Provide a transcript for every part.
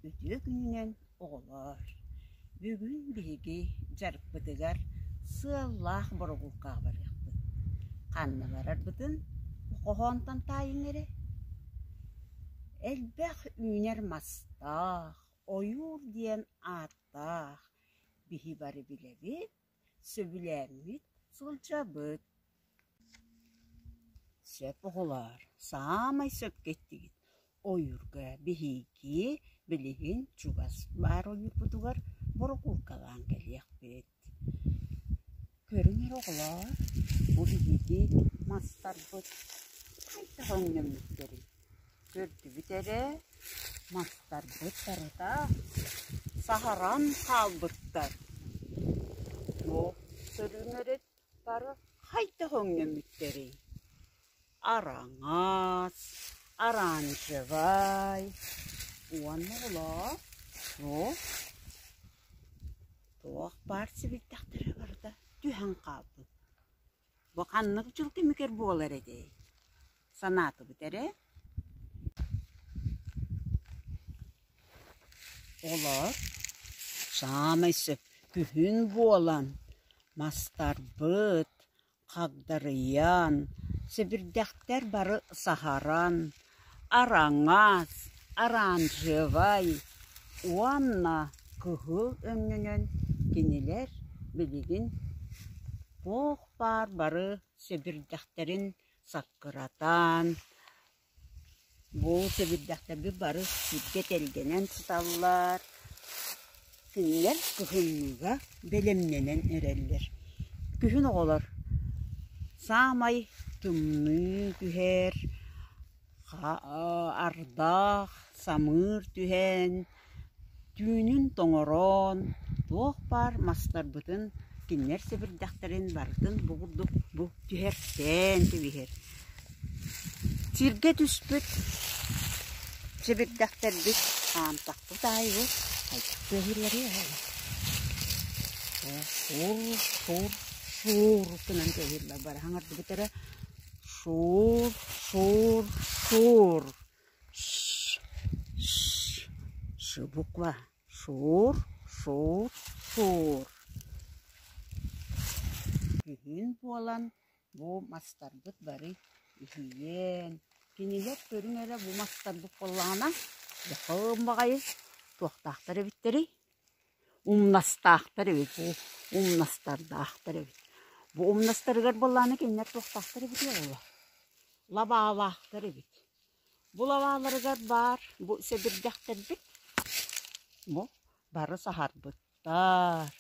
Үтүө күнүнэн, оҕолоор! Бүгүн биһиги дьарыкпытыгар сыаллаах борогуулкаҕа барыахпыт. Ханна барарбытын хоһоонтон таайыҥ эрэ. Элбэх үүнэр мастаах, ойуур диэн ааттаах биһи бары билэбит, сөбүлээммит сылдьабыт. Сөп оҕолоор, саамай сөпкө эттигит. Ойуурга биһиги билигин чугас баар ойуурбутугар борокууркалаан кэлиэхпит. Көрүҥ эрэ оҕолоор, бу биһиги мастарбыт хайдах өҥнөммүттэрий? Көрдүбүт эрэ, мастарбыт барыта саһаран хаалбыттар. Бу көрүҥ эрэ бары хайдах өҥнөммүттэрий? Араҥас, оранжевай уонна оҕолоор, туох туох баар сибирдэхтэрэ барыта түһэн хаалбыт. Бу ханнык дьыл кэмигэр буолар этэй? Санаатыбыт эрэ? Олор саамай сөп күһүн буолан мастарбыт хагдарыйан, сэбирдэхтэр бары саһаран, араҥас, оранжевай уонна кыһыл өҥнөнөн кинилэр билигин туох баар бары сэбирдэхтэрин саккыратан, Бу сэбирдэхтэрбит бары сиргэ тэлгэнэн сыталлар, кинилэр кыһыҥҥыга бэлэмнэнэн эрэллэр. Күһүн оҕолор саамай тымныы түһэр, ардах, самыыр түһэн, Түүнүн тоҥорон, туох баар мастарбытын кинилэр сэбирдэхтэрин барытын бу курдук бу түһэртээн кэбиһэр. Сиргэ түспүт сэбирдэхтэрбит хаамтахпыт аайы бу хайдах тыаһыылларый Шур, шур, шур гынан тыаһыыллар бары хаҥардыбыт эрэ шур, шур, шур Ш, ш, ш буква. Шур, шур, шур. Күһүн буолан бу мастарбыт бары иһийэн, кинилэр көрүҥ эрэ бу мастарбыт буоллаҕына, дьахым баҕайы туохтаахтар эбиттэрий? Умнастаахтар эбит, бу умнастардаахтар эбит. Бу умнастарыгар буоллаҕына кинилэр туохтаахтар эбитий оҕолор? Лабаалаахтар эбит. Бу лабааларыгар баар бу сэбирдэхтэрбит бу бары саһарбыттар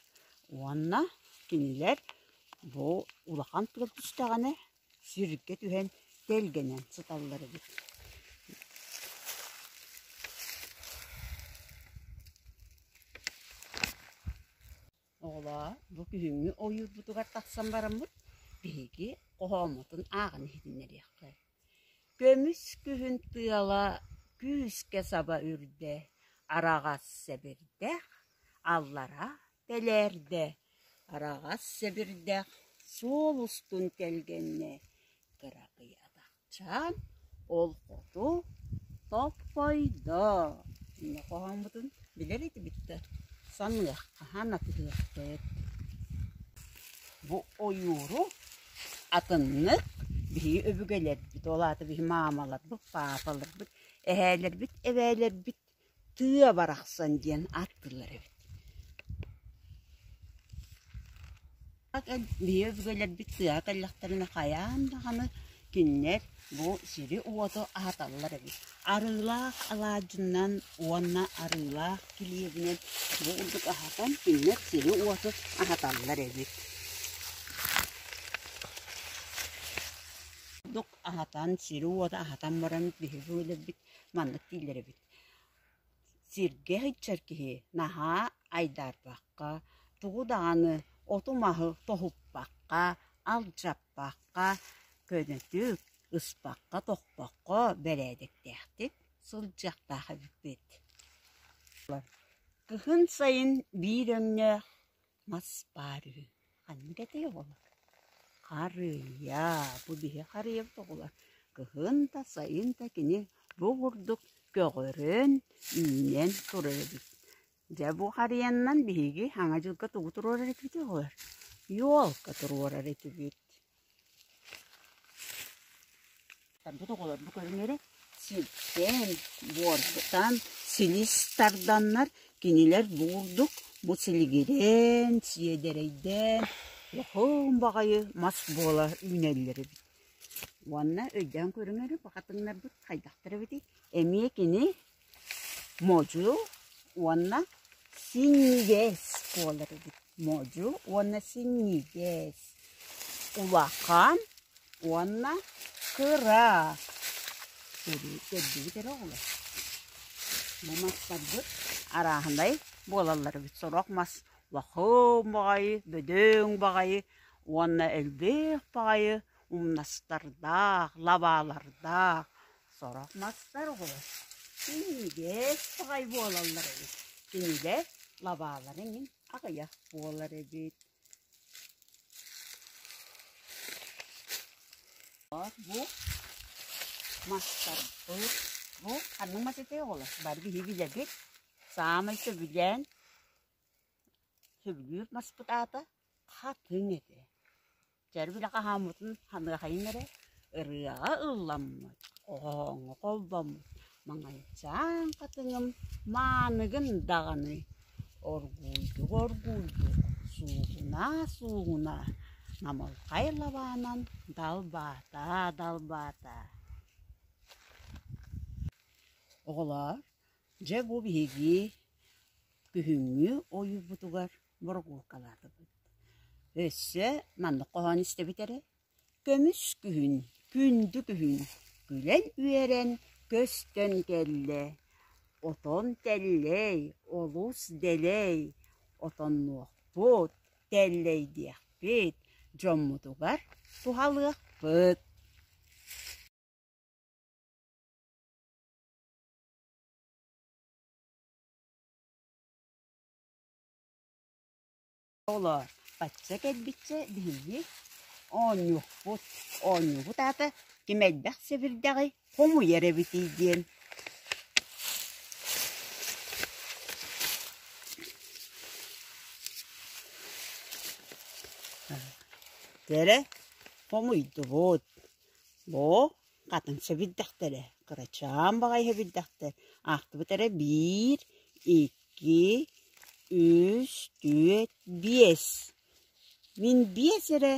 уонна кинилэр бу улахан тыал түстэҕинэ сиргэ түһэн тэлгэнэн сыталлар эбит. Оҕолоор, бу күһүҥҥү ойуурбутугар тахсан бараммыт биһиги хоһооммутун ааҕан иһитиннэриэххэ. Көмүс күһүн тыала күүскэ саба үрдэ, араҕас сэбирдэх аллара тэлээрдэ, араҕас сэбирдэх суол устун тэлгэннэ, кыракый атахчаан ол хоту топпойдо. Инньэ хоһооммутун билэр этибит да, саныахха санатыһыахпыт. Бу ойууру атыннык биһиги өбүгэлэрбит, ол аата биһи маамаларбыт, паапаларбыт, эһээлэрбит, эбээлэрбит тыа барахсан диэн ааттыыллар эбит. Биһиги өбүгэлэрбит тыаҕа кэллэхтэринэ хайаан даҕаны кинилэр бу сири-уоту аһаталлар эбит. Арыылаах алаадьынан уонна арыылаах килиэбинэн бу курдук аһатан кинилэр сири-уоту аһаталлар эбит. Курдук аһатан, сири-уоту аһатан баран биһиги өбүгэлэрбит маннык дииллэр эбит. Сиргэ сылдьар киһи наһаа айдаарбакка, тугу даҕаны оту-маһы тоһуппакка, алдьаппакка, көнөтүк, ыспакка-тохпокко бэрээдэктээхтик сылдьыахтаах эбиппит. Кыһын сайын биир өҥнөөх Мас баар үһү, ханнык этэй оҕолор? Харыйа, бу биһи харыйабыт оҕолор. Кыһын да, сайын да кини бу курдук көҕөрөн, үүнэн турар эбит. Дьэ бу харыйаннан биһиги Саҥа дьылга тугу туруорар этибит оҕолор? Елка туруорар этибит. Бу оҕолор бу көрүҥ эрэ сиртэн, буоргутан силис тарданнар кинилэр буурдук бу силигирэн, сиэдэрэйдээн улахан баҕайы мас буола үүнэллэр эбит. Уонна өйдөөн көрүҥ эрэ бу хатыҥнарбыт хайдахтар эбитий? Эмиэ кини модьу уонна синньигэс буолар эбит. Модьу уонна синньигэс. Улахан уонна кыра. Көрдүгүт эрэ оҕолор. Бу мастарбыт арааһынай буолаллар эбит. Сорох мас улахан баҕайы, бөдөҥ баҕайы уонна элбэх баҕайы умнастардаах, лабаалардаах Сорох мастар оҕолор синньигэс баҕайы буолаллар эбит, кинилэр лабаалара эҥин аҕыйах буолар эбит. Бу мастарбыт, бу ханнык мас этэй оҕолор? Бары биһиги билэбит. Саамай сөбүлээн Сөбүлүүр маспыт аата хатыҥ этэ. Чэ били хаһааммытын ханыахайын эрэ ырыаҕа ылламмыт, хоһооҥҥо холбоммут маҥайчаан хатыҥым мааныгын даҕаны оргууйдук-оргууйдук, суугунаа-суугунаа, намылхай лабаанан далбаатаа-далбаатаа. Оҕолоор, дьэ бу биһиги Күһүҥҥү ойуурбутугар борогуулкалаатыбыт. Өссө маннык хоһоон истэбит эрэ: Көмүс күһүн, күндү күһүн, күлэн-үөрэн көстөн кэллэ, отон тэллэй, олус дэлэй, отоннуохпут, тэллэйдиэхпит, дьоммутугар туһалыахпыт. Оҕолоор, бачча кэлбиччэ биһиги оонньуохпут, оонньуубут аата ким элбэх сэбирдэҕи хомуйар эбитий диэн. Дьэрэ, хомуйдубут. Бу Хатыҥ сэбирдэхтэрэ, кырачаан баҕайы сэбирдэхтэр аахтыбыт эрэ биир, икки, үс, түөрт, биэс. Мин биэс эрэ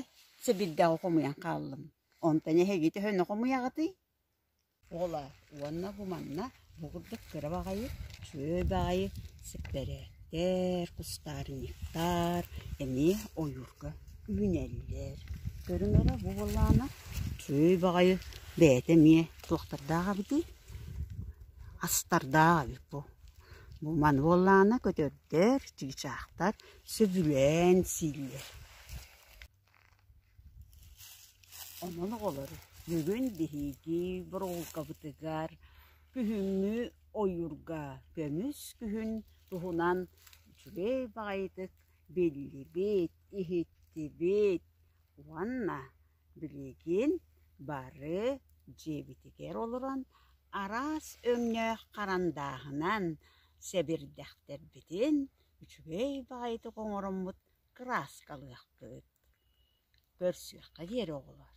сэбирдэҕи хомуйан хааллым. Онтон эһиги төһөнү хомуйаҕытый? Оҕолоор, уонна бу манна бу курдук кыра баҕайы, үчүгэй баҕайы сэппэрээктэр, кустарниктар эмиэ ойуурга үүнэллэр. Көрүҥ эрэ бу буоллаҕына үчүгэй баҕайы бэйэтэ эмиэ туохтардаах эбитий? Астардаах эбит бу. Бу маны буоллаҕына көтөрдөр, чыычаахтар сөбүлээн сииллэр. Онон оҕолор бүгүн биһиги боруолкабытыгар күһүҥҥү ойуурга көмүс күһүн туһунан үчүгэй баҕайытык биллибит, иһиттибит уонна билигин бары дьиэбитигэр олорон араас өҥнөөх харандааһынан сэбирдэхтэрбитин үчүгэй баҕайытык оҥороммут кырааскалыахпыт. Көрсүөххэ диэри оҕолор.